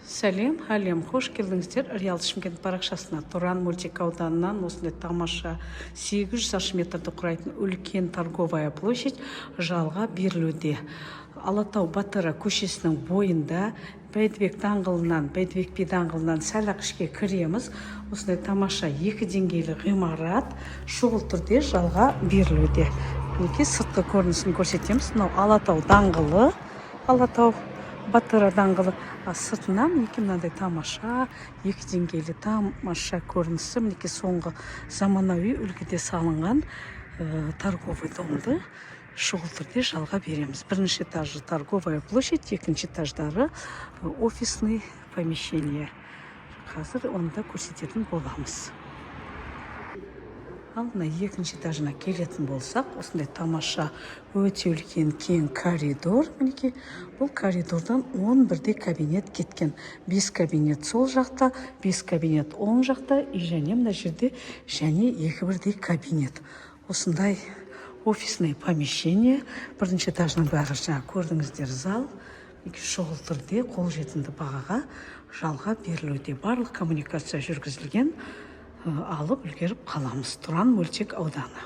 Сәлем, әлем! Қош келдіңіздер Реал Шымкент парақшасына. Тұран мөлтек ауданынан осындай тамаша 800 шаршы метрді құрайтын үлкен торговая площадь жалға берілуде. Алатау батыры көшесінің бойында, Бәйдібек даңғылынан, Бәйдібек би даңғылынан сәл ақ ішке кіреміз. Осындай тамаша екі деңгейлі ғимарат шұғыл түрде жалға берілуде. Мінекей, сыртқы көрінісін көрсетеміз. Мынау Алатау даңғылы, Алатау батыры даңғылы. А сыртынан, мінекей, мынандай тамаша екі деңгейлі тамаша көрінісі. Мінекей, соңғы заманауи үлгіде салынған торговый домды шұғыл түрде жалға береміз. Бірінші этажы торговая площадь, екінші этаждары офисный помещение. Қазір оны да көрсететін боламыз. Ал мына екінші этажына келетін болсақ, осындай тамаша, өте үлкен, кең коридор. Мінекей, бұл коридордан 11-де кабинет кеткен: бес кабинет сол жақта, бес кабинет оң жақта и және мына жерде және екі бірдей кабинет. Осындай офисный помещение. Бірінші этажының бәрі жаңа көрдіңіздер, зал. Мінекей, шұғыл түрде қолжетімді бағаға жалға берілуде. Барлық коммуникация жүргізілген. Алып үлгеріп қаламыз. Тұран мөлтек ауданы.